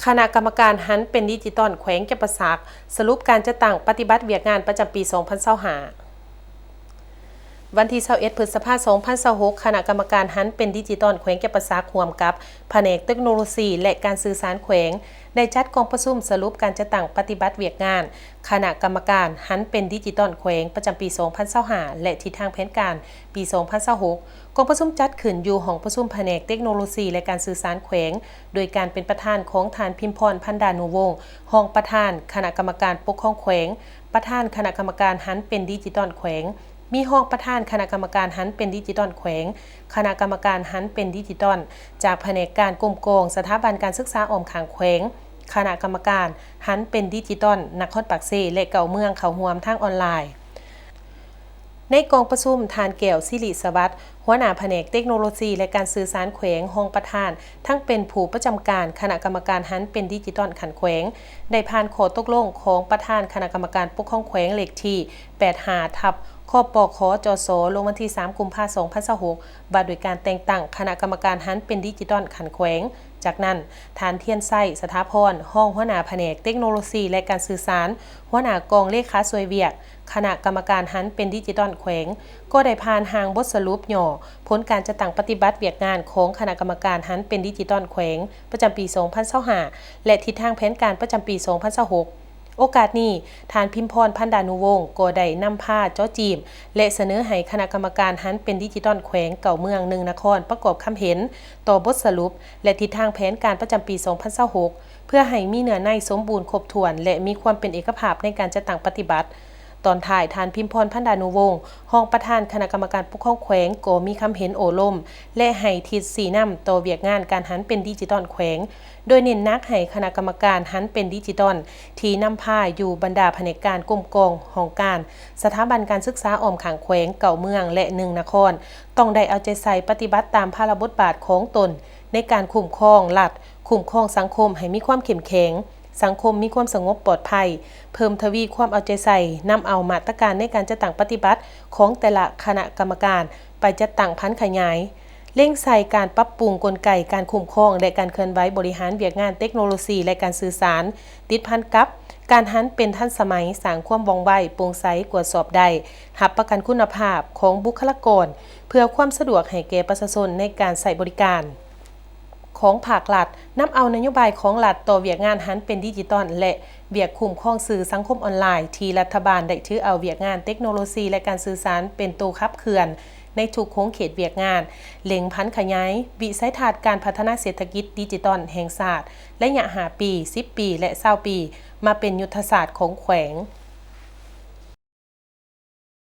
ຄະນະກຳມະການຫັນເປັນດິຈິຕອນແຂວງຈຳປາສັກ ສະຫຼຸບການຈັດຕັ້ງປະຕິບັດວຽກງານປະຈຳປີສອງພັນຊາວຫ້າ. ວັນທີຊາວເອັດ ພຶດສະພາ ສອງພັນຊາວຫົກ ຄະນະກຳມະການຫັນເປັນດິຈິຕອນແຂວງຈຳປາສັກ ຮ່ວມກັບພະແນກເຕັກໂນໂລຊີ ແລະ ການສື່ສານແຂວງ ໄດ້ຈັດກອງປະຊຸມສະຫຼຸບການຈັດຕັ້ງປະຕິບັດວຽກງານຄະນະກຳມະການຫັນເປັນດິຈິຕອນແຂວງປະຈຳປີສອງພັນຊາວຫ້າ ແລະ ທິດທາງແຜນການປີສອງພັນຊາວຫົກ. ກອງປະຊຸມຈັດຂຶ້ນຢູ່ຫ້ອງປະຊຸມພະແນກເຕັກໂນໂລຊີ ແລະ ການສື່ສານແຂວງ ໂດຍການເປັນປະທານຂອງທ່ານ ພິມພອນ ພັນດານຸວົງ ຮອງປະທານຄະນະກຳມະການປົກຄອງແຂວງ, ປະທານຄະນະກຳມະການຫັນເປັນດິຈິຕອນແຂວງ, ມີຮອງປະທານຄະນະກຳມະການຫັນເປັນດິຈິຕອນແຂວງ, ຄະນະກຳມະການຫັນເປັນດິຈິຕອນຈາກພະແນກການກົມກອງສະຖາບັນການສຶກສາອ້ອມຂ້າງແຂວງ, ຄະນະກຳມະການຫັນເປັນດິຈິຕອນນະຄອນປາກເຊ ແລະ ເກົ້າເມືອງເຂົ້າຮ່ວມທາງອອນລາຍ. ໃນກອງປະຊຸມ, ທ່ານ ແກ້ວ ສິລິສະຫວັດ ຫົວໜ້າພະແນກເຕັກໂນໂລຊີ ແລະ ການສື່ສານແຂວງ, ຮອງປະທານ, ທັງເປັນຜູ້ປະຈຳການຄະນະກຳມະການຫັນເປັນດິຈິຕອນຂັ້ນແຂວງ ໄດ້ຜ່ານຂໍ້ຕົກລົງຂອງປະທານຄະນະກຳມະການປົກຄອງແຂວງ ເລກທີ ແປດຫ້າ ທັບ ຄປຂ ຈສ ລົງວັນທີສາມ ກຸມພາ ສອງພັນຊາວຫົກ ວ່າດ້ວຍການແຕ່ງຕັ້ງຄະນະກຳມະການຫັນເປັນດິຈິຕອນຂັ້ນແຂວງ. ຈາກນັ້ນ, ທ່ານ ທຽນໄຊ ສະຖາພອນ ຮອງຫົວໜ້າພະແນກເຕັກໂນໂລຊີ ແລະ ການສື່ສານ, ຫົວໜ້າກອງເລຂາຊ່ວຍວຽກຄະນະກຳມະການຫັນເປັນດິຈິຕອນແຂວງ ກໍໄດ້ຜ່ານຮ່າງບົດສະຫຼຸບຫຍໍ້ຜົນການຈັດຕັ້ງປະຕິບັດວຽກງານຂອງຄະນະກຳມະການຫັນເປັນດິຈິຕອນແຂວງ ປະຈຳປີສອງພັນຊາວຫ້າ ແລະ ທິດທາງແຜນການປະຈຳປີສອງພັນຊາວຫົກ. ໂອກາດນີ້, ທ່ານ ພິມພອນ ພັນດານຸວົງ ກໍໄດ້ນຳພາເຈາະຈີ້ມ ແລະ ສະເໜີໃຫ້ຄະນະກຳມະການຫັນເປັນດິຈິຕອນແຂວງເກົ້າເມືອງ ໜຶ່ງນະຄອນ ປະກອບຄຳເຫັນຕໍ່ບົດສະຫຼຸບ ແລະ ທິດທາງແຜນການປະຈຳປີສອງພັນຊາວຫົກ ເພື່ອໃຫ້ມີເນື້ອໃນສົມບູນຄົບຖ້ວນ ແລະ ມີຄວາມເປັນເອກະພາບໃນການຈັດຕັ້ງປະຕິບັດ. ຕອນທ້າຍ, ທ່ານ ພິມພອນ ພັນດານຸວົງ ຮອງປະທານຄະນະກຳມະການປົກຄອງແຂວງ ກໍມີຄຳເຫັນໂອ້ລົມ ແລະ ໃຫ້ທິດຊີ້ນຳຕໍ່ວຽກງານການຫັນເປັນດິຈິຕອນແຂວງ, ໂດຍເນັ້ນໜັກໃຫ້ຄະນະກຳມະການຫັນເປັນດິຈິຕອນທີ່ນຳພາຢູ່ບັນດາພະແນກການ, ກົມກອງ, ຫ້ອງການ, ສະຖາບັນການສຶກສາອ້ອມຂ້າງແຂວງເກົ້າເມືອງ ແລະ ໜຶ່ງນະຄອນ ຕ້ອງໄດ້ເອົາໃຈໃສ່ປະຕິບັດຕາມພາລະບົດບາດຂອງຕົນໃນການຄຸ້ມຄອງລັດ, ຄຸ້ມຄອງສັງຄົມໃຫ້ມີຄວາມເຂັ້ມແຂງ, ສັງຄົມມີຄວາມສະຫງົບປອດໄພ, ເພີ່ມທະວີຄວາມເອົາໃຈໃສ່, ນຳເອົາມາດຕະການໃນການຈັດຕັ້ງປະຕິບັດຂອງແຕ່ລະຄະນະກຳມະການໄປຈັດຕັ້ງຜັນຂະຫຍາຍ, ເລັ່ງໃສ່ການປັບປຸງກົນໄກການຄຸ້ມຄອງ ແລະ ການເຄື່ອນໄຫວບໍລິຫານວຽກງານເຕັກໂນໂລຊີ ແລະ ການສື່ສານ, ຕິດພັນກັບການຫັນເປັນທັນສະໄໝ, ສ້າງຄວາມວ່ອງໄວ, ໂປ່ງໃສ, ກວດສອບໄດ້, ຮັບປະກັນຄຸນນະພາບຂອງບຸກຄະລາກອນ ເພື່ອຄວາມສະດວກໃຫ້ແກ່ປະຊາຊົນໃນການໃຊ້ບໍລິການ. ຂອງພາກລັດ, ນຳເອົານະໂຍບາຍຂອງລັດຕໍ່ວຽກງານຫັນເປັນດິຈິຕອນ ແລະ ວຽກຄຸ້ມຄອງສື່ສັງຄົມອອນລາຍ ທີ່ລັດຖະບານໄດ້ຖືເອົາວຽກງານເຕັກໂນໂລຊີ ແລະ ການສື່ສານເປັນໂຕຂັບເຄື່ອນໃນທຸກຂົງເຂດວຽກງານ, ເລັ່ງຜັນຂະຫຍາຍວິໄສທັດການພັດທະນາເສດຖະກິດດິຈິຕອນແຫ່ງຊາດໄລຍະຫ້າປີ, ສິບປີ ແລະ ຊາວປີ ມາເປັນຍຸດທະສາດຂອງແຂວງ.